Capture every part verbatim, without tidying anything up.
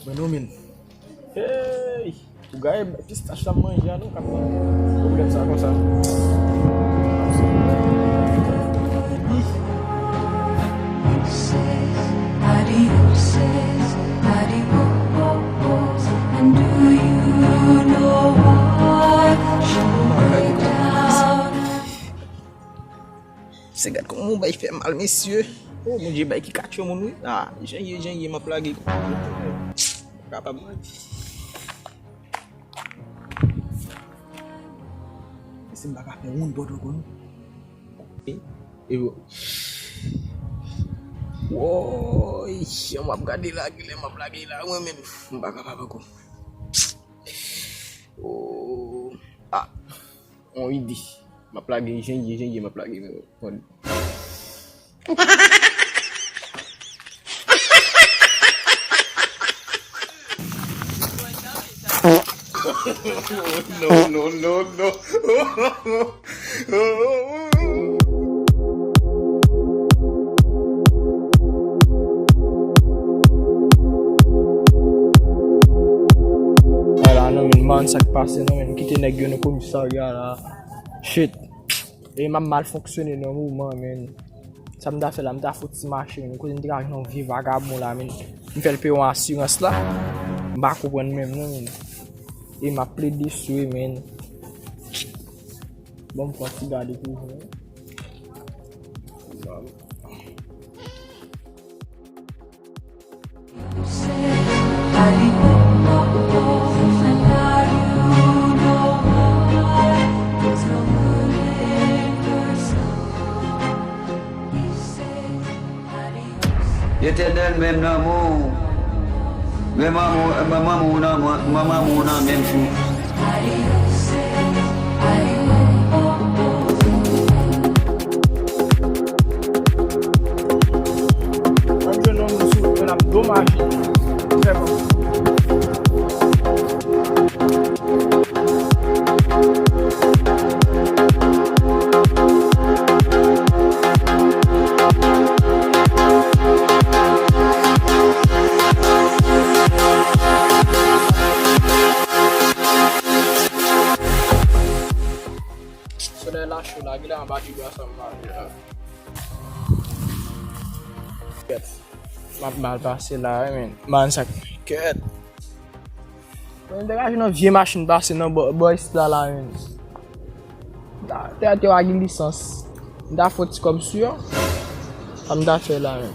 Mwen non, men. Hey! Ou gaye pistach la manje a non, k ap pran pwoblèm sa konsa. Se gad kòman yon bay fè mal, mesye. Oh, Bondye bay ki katye moun, wi. Ah, jan ye, jan ye, m ap lage. Kapab. Si m pa ka fè woun pòt ankò non. E, e yo. Woy, jan m ap gade la, genlè m ap lage la, mwen menm, m pa kapab ankò. Oh, ah, on ide. M ap lage, jan ye, jan ye, m ap lage, men, mwen. No, no, no, no. Ala non, men, man, sa k pase non, men, kite nèg yo nan komisarya la. Shit. E m ap mal fonksyone nan moman, men. Sa m ta fè la, m ta fout ti mache, men. Kote m te ka jwenn yon vye vagabon la, men. M fè l peye yon asirans la. M pa konprann menm, non, men. E m ap plede swe, men. Bon, m fè yon ti gade toujou, men. Etènèl, menm lanmou, menm amou, menm amou nan mwen, menm amou nan menm jou. Mwen jwenn yon moun sou wout mwen, l ap domaje. Vrèman. Solèy la cho la, genlè anba ti bwa sa m mare la. Kèt. M ap mal pase la, wi, men. Man, sa k kèt. Mwen te ka jwenn yon vye machin pase nan bò, bò isit la, la, men. Te, te, te pa gen lisans. M ta fè yon ti kòb sou yo. Sa m ta fè la, men.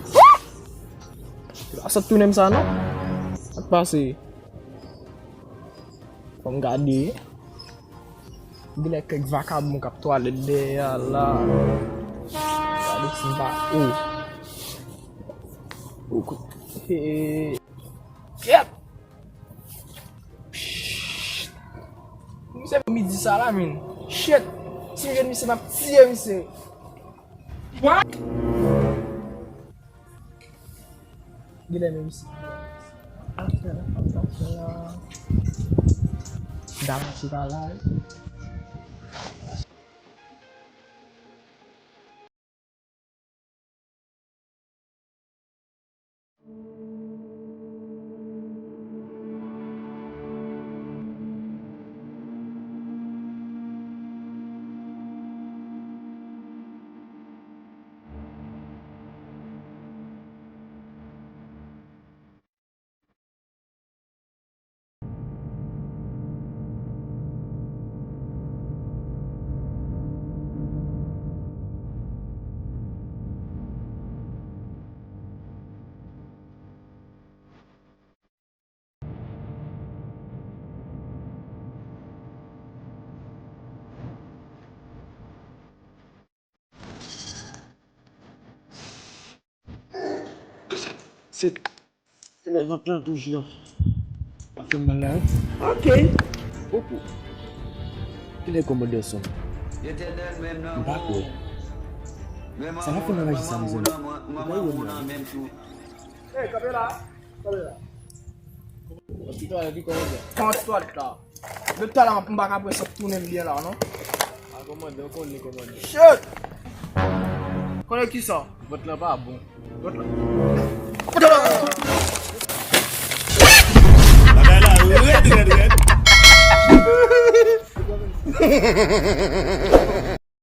Sa sot tounen m sa, non? Sa k pase? Fò m gade. Genlè kèk vakabon k ap twalèt dèyè a la. Gade si m pa. Oh. Oh, kou-, hey. Kèt! Psst. Misye midi sa la, men. Shit! Si m jwenn misye, m ap tiye misye. What? Genlè menm si. Afè la, afè la. Dam ti bagay. Se, se lè vant lan touche an. Ap fè m mal la, wi. Ok. Poko. Kilè kòmandè sonn? M pa kwè. Sa k ap fè nan raji sa, mezanmi? Ou pa wè m la? Ey, kanpe la. Kanpe la. Kòman ti twalèt la? Depi talè m ap, m pa ka pran sa k tounen m byen la, non? A, kòmandè, ou konnen kòmandè. Shit! Konnen kisa? Vant lan pa bon. Vant lan. Kote la?